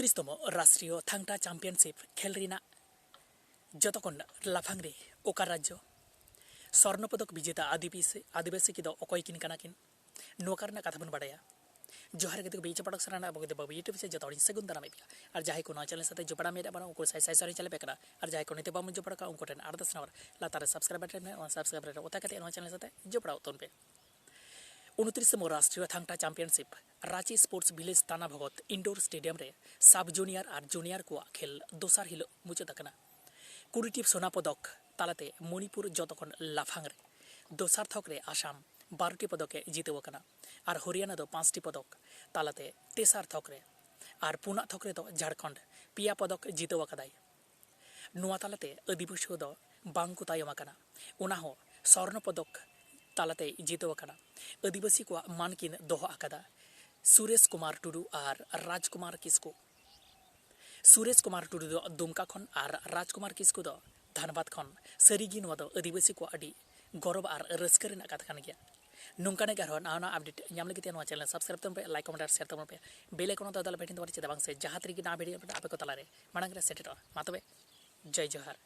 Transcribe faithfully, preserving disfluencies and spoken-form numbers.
ᱛᱤᱥ ᱛᱚᱢᱚ ᱨᱟᱥᱴᱨᱤᱭᱚ ᱛᱷᱟᱝᱴᱟ ᱪᱟᱢᱯᱤᱭᱟᱱᱥᱤᱯ ᱠᱷᱮᱞ ᱨᱮᱱᱟᱜ ᱡᱚᱛᱚ ᱠᱷᱚᱱ ᱞᱟᱯᱷᱟᱝ ᱨᱮ ᱚᱠᱟ ᱨᱟᱡᱽᱡᱚ? ᱥᱚᱨᱱᱚ ᱯᱚᱫᱚᱠ ᱵᱤᱡᱮᱛᱟ ᱟᱹᱫᱤᱵᱟᱹᱥᱤ ᱟᱹᱫᱤᱵᱟᱹᱥᱤ ᱠᱤᱱ ᱫᱚ ᱚᱠᱚᱭ ᱠᱤᱱ ᱠᱟᱱᱟ ᱠᱤᱱ? ᱱᱚᱣᱟ ᱠᱚᱨᱮᱱᱟᱜ ᱠᱟᱛᱷᱟ ᱵᱚᱱ ᱵᱟᱲᱟᱭᱟ᱾ ᱡᱚᱦᱟᱨ ᱜᱮ ᱜᱟᱛᱮ ᱠᱚ, ᱵᱤᱪ ᱯᱟᱴᱚᱠ ᱥᱟᱨᱟ ᱨᱮᱱᱟᱜ ᱟᱵᱚ ᱜᱮ ᱵᱟᱵᱩ YouTube ᱥᱮ ᱡᱚᱛᱚ ᱦᱚᱲᱤᱧ ᱥᱟᱹᱜᱩᱱ ᱫᱟᱨᱟᱢᱮᱫ ᱯᱮᱭᱟ᱾ ᱟᱨ ᱡᱟᱦᱟᱸᱭ ᱠᱚ ᱱᱚᱣᱟ ᱪᱮᱱᱮᱞ ᱥᱟᱛᱮ ᱡᱚᱯᱲᱟᱣ ᱢᱮᱱᱟᱜ ᱵᱚᱱᱟ, ᱩᱱᱠᱩ ᱥᱟᱭ ᱥᱟᱭ ᱥᱟᱨᱤᱧ ᱪᱟᱞ ᱟᱯᱮ ᱠᱟᱱᱟ᱾ ᱟᱨ ᱡᱟᱦᱟᱸᱭ ᱠᱚ ᱱᱤᱛᱚᱜ ᱵᱟᱵᱚᱱ ᱡᱚᱯᱲᱟᱣ ᱠᱟᱱᱟ, ᱩᱱᱠᱩ ᱴᱷᱮᱱ ᱟᱨᱫᱟᱥ ᱱᱟᱢᱵᱟᱨ ᱞᱟᱛᱟᱨ ᱨᱮ ᱥᱟᱵᱥᱠᱨᱟᱭᱵ ᱵᱟᱴᱚᱱ ᱢᱮᱱᱟᱜᱼᱟ, ᱚᱱᱟ ᱥᱟᱵᱥᱠᱨᱟᱭᱵ ᱵᱟᱴᱚᱱ ᱨᱮ ᱚᱛᱟ ᱠᱟᱛᱮ ᱱᱚᱣᱟ ᱪᱮᱱᱮᱞ ᱥᱟᱛᱮ ᱡᱚᱯᱲᱟᱣ ᱛᱟᱵᱚᱱ ᱯᱮ᱾ ᱩᱱᱛᱨᱤᱥ ᱛᱚᱢᱚ ᱨᱟᱥᱴᱨᱤᱭᱚ ᱛᱷᱟᱝᱴᱟ ᱪᱟᱢᱯᱤᱭᱟᱱᱥᱤᱯ ᱨᱟᱸᱪᱤ ᱥᱯᱳᱨᱴᱥ ᱵᱷᱤᱞᱮᱡᱽ ᱛᱟᱱᱟ ᱵᱷᱚᱜᱚᱛ ᱤᱱᱰᱳᱨ ᱥᱴᱮᱰᱤᱭᱟᱢ ᱨᱮ ᱥᱟᱵ ᱡᱩᱱᱤᱭᱟᱨ ᱟᱨ ᱡᱩᱱᱤᱭᱟᱨ ᱠᱚᱣᱟᱜ ᱠᱷᱮᱞ ᱫᱚᱥᱟᱨ ᱦᱤᱞᱳᱜ ᱢᱩᱪᱟᱹᱫ ᱟᱠᱟᱱᱟ᱾ ᱠᱩᱲᱤ ᱴᱤ ᱥᱳᱱᱟ ᱯᱚᱫᱚᱠ ᱛᱟᱞᱟᱛᱮ ᱢᱚᱱᱤᱯᱩᱨ ᱡᱚᱛᱚ ᱠᱷᱚᱱ ᱞᱟᱯᱷᱟᱝ ᱨᱮ, ᱫᱚᱥᱟᱨ ᱛᱷᱚᱠ ᱨᱮ ᱟᱥᱟᱢ ᱵᱟᱨᱚ ᱴᱤ ᱯᱚᱫᱚᱠ ᱮ ᱡᱤᱛᱟᱹᱣ ᱟᱠᱟᱱᱟ ᱟᱨ ᱦᱚᱨᱤᱭᱟᱱᱟ ᱫᱚ ᱯᱟᱸᱪ ᱴᱤ ᱯᱚᱫᱚᱠ ᱛᱟᱞᱟᱛᱮ ᱛᱮᱥᱟᱨ ᱛᱷᱚᱠ ᱨᱮ ᱟᱨ ᱯᱩᱱᱟᱜ ᱛᱷᱚᱠ ᱨᱮᱫᱚ ᱡᱷᱟᱲᱠᱷᱚᱸᱰ ᱯᱮᱭᱟ ᱯᱚᱫᱚᱠ ᱡᱤᱛᱟᱹᱣ ᱟᱠᱟᱫᱟᱭ᱾ ᱱᱚᱣᱟ ᱛᱟᱞᱟᱛᱮ ᱟᱹᱫᱤᱵᱟᱹᱥᱤ ᱫᱚ ᱵᱟᱝ ᱠᱚ ᱛᱟᱭᱚᱢ ᱟᱠᱟᱱᱟ, ᱚᱱᱟ ᱦᱚᱸ ᱥᱚᱨᱱᱚ ᱯᱚᱫᱚᱠ ᱛᱟᱞᱟᱛᱮ ᱡᱤᱛᱟᱹᱣ ᱟᱠᱟᱱᱟ᱾ ᱟᱹᱫᱤᱵᱟᱹᱥᱤ ᱠᱚᱣᱟᱜ ᱢᱟᱱ ᱠᱤᱱ ᱫᱚᱦᱚ ᱟᱠᱟᱫᱟ ᱥᱩᱨᱮᱥ ᱠᱩᱢᱟᱨ ᱴᱩᱰᱩ ᱟᱨ ᱨᱟᱡᱽ ᱠᱩᱢᱟᱨ ᱠᱤᱥᱠᱩ᱾ ᱥᱩᱨᱮᱥ ᱠᱩᱢᱟᱨ ᱴᱩᱰᱩ ᱫᱚ ᱫᱩᱢᱠᱟ ᱠᱷᱚᱱ ᱟᱨ ᱨᱟᱡᱽ ᱠᱩᱢᱟᱨ ᱠᱤᱥᱠᱩ ᱫᱚ ᱫᱷᱟᱱᱵᱟᱫᱽ ᱠᱷᱚᱱ᱾ ᱥᱟᱹᱨᱤᱜᱮ ᱱᱚᱣᱟ ᱫᱚ ᱟᱹᱫᱤᱵᱟᱹᱥᱤ ᱠᱚᱣᱟᱜ ᱟᱹᱰᱤ ᱜᱚᱨᱚᱵᱽ ᱟᱨ ᱨᱟᱹᱥᱠᱟᱹ ᱨᱮᱱᱟᱜ ᱠᱟᱛᱷᱟ ᱠᱟᱱ ᱜᱮᱭᱟ᱾ ᱱᱚᱝᱠᱟᱱᱟᱜ ᱟᱨᱦᱚᱸ ᱱᱟᱣᱟ ᱱᱟᱣᱟ ᱟᱯᱰᱮᱴ ᱧᱟᱢ ᱞᱟᱹᱜᱤᱫ ᱛᱮ ᱱᱚᱣᱟ ᱪᱮᱱᱮᱞ ᱥᱟᱵᱥᱠᱨᱟᱭᱤᱵ ᱛᱟᱵᱚᱱ ᱯᱮ, ᱞᱟᱭᱤᱠ, ᱠᱚᱢᱮᱱᱴ ᱟᱨ ᱥᱮᱭᱟᱨ ᱛᱟᱵᱚᱱ ᱯᱮ᱾ ᱵᱮᱞ ᱟᱭᱠᱚᱱ ᱫᱚ ᱫᱟᱞ ᱯᱮ, ᱴᱷᱮᱱ ᱛᱟᱵᱚᱱ ᱪᱮᱫᱟᱜ ᱵᱟᱝ ᱥᱮ ᱡᱟᱦᱟᱸ ᱛᱤᱨᱮᱜᱮ ᱱᱟᱣᱟ ᱵᱷᱤᱰᱤᱭᱳ ᱟᱯᱰᱮᱴ ᱟᱯᱮ ᱠᱚ ᱛᱟᱞᱟᱨᱮ ᱢᱟᱲᱟᱝ ᱨᱮ ᱥᱮᱴᱮᱨᱚᱜᱼᱟ᱾ ᱢᱟ ᱛᱚᱵᱮ, ᱡᱚᱭ ᱡᱚᱦᱟᱨ᱾